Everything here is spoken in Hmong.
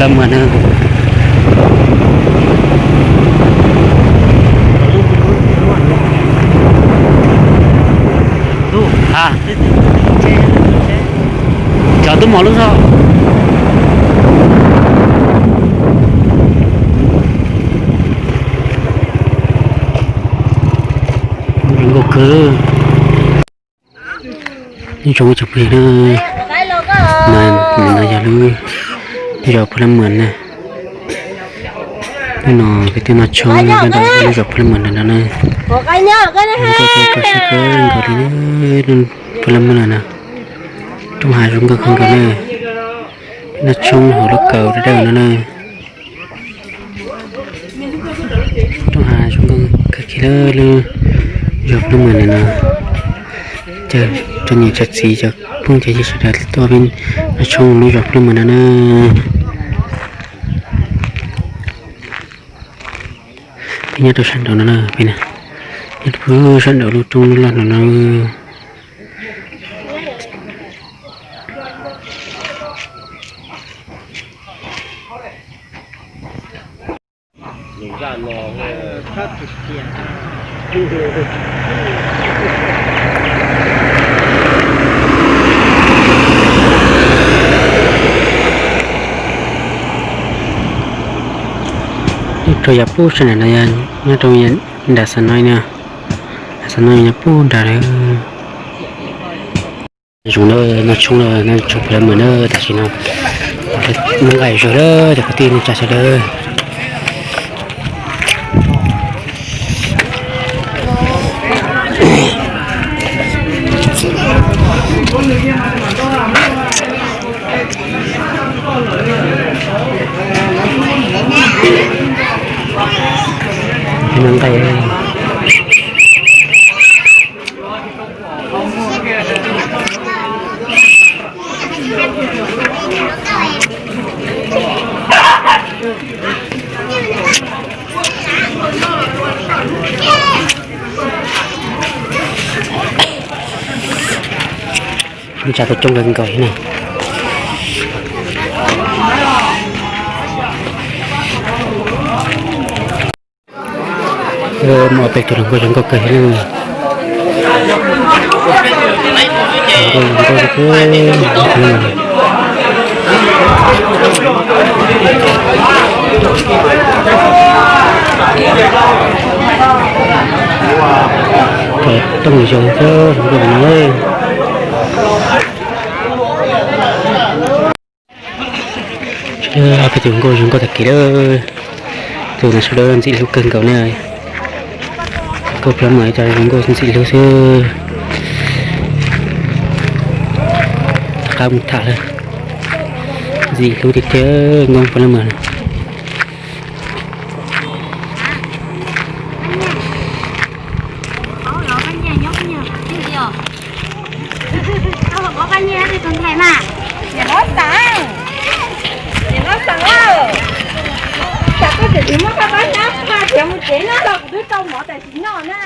Lawv muag na. Cov tub mos lub zog. Zoo nkauj kawg. Nyob zoo ib tsoom phooj ywg na, no yog lub zos Phu Lab Mwas na. Hnub no kwv tij Naj Tshoob nyob rau lub zos Phu Lab Mwas ntawm no na. Nkauj kawg, kawg siab kawg nkaus li na, Phu Lab Mwas na. Rooj hav zoo nkauj kawg nkaus na. Naj Tshoob hauv lub kaus dawb dawb no na. Rooj hav zoo nkauj kawg kiag lawm, lub zos Phu Lab Mwas ntawm no. Caw cov niam cov txiv cov phooj cov ywg sawv daws tuaj peb Naj Tshoob lub zos Phu Lab Mwas no na. Peb nyob rau sab nraud no na, peb nyob rau sab nraud lub roob loj no na. Rau yav pub sab nram no, nyob rau nram Xa Noib na, Xa Noib nyob pub nrad lawm. Zoo na, Naj Tshoob na, Naj Tshoob Phu Lab Mwas na, tam sim no muab nqaij zog lawm cov kwv tij neej tsa sawv daws. Muab nqaij. Neej tsa tuaj coob kawg nkaus li na. Muaj peb tug hluas nkauj zoo nkauj kawg li na. Zoo nkauj zoo nkauj. Cov tooj zoo thiab zoo nkauj no. Ob peb tus nkauj zoo nkauj tag kis lawm. Tus no sawv daws ntxim hlub kawg nkaus na. Nkauj Phu Lab Mwas cov zoo nkauj ntxim hlub xwb. Rov qab mus tham lawm. Ntxim hlub tiag tiag nkauj Phu Lab Mwas. Tsam koj tseem muab koj rab hnab faj khiav mus tsev no los kuv twb tau mov tam sim no na.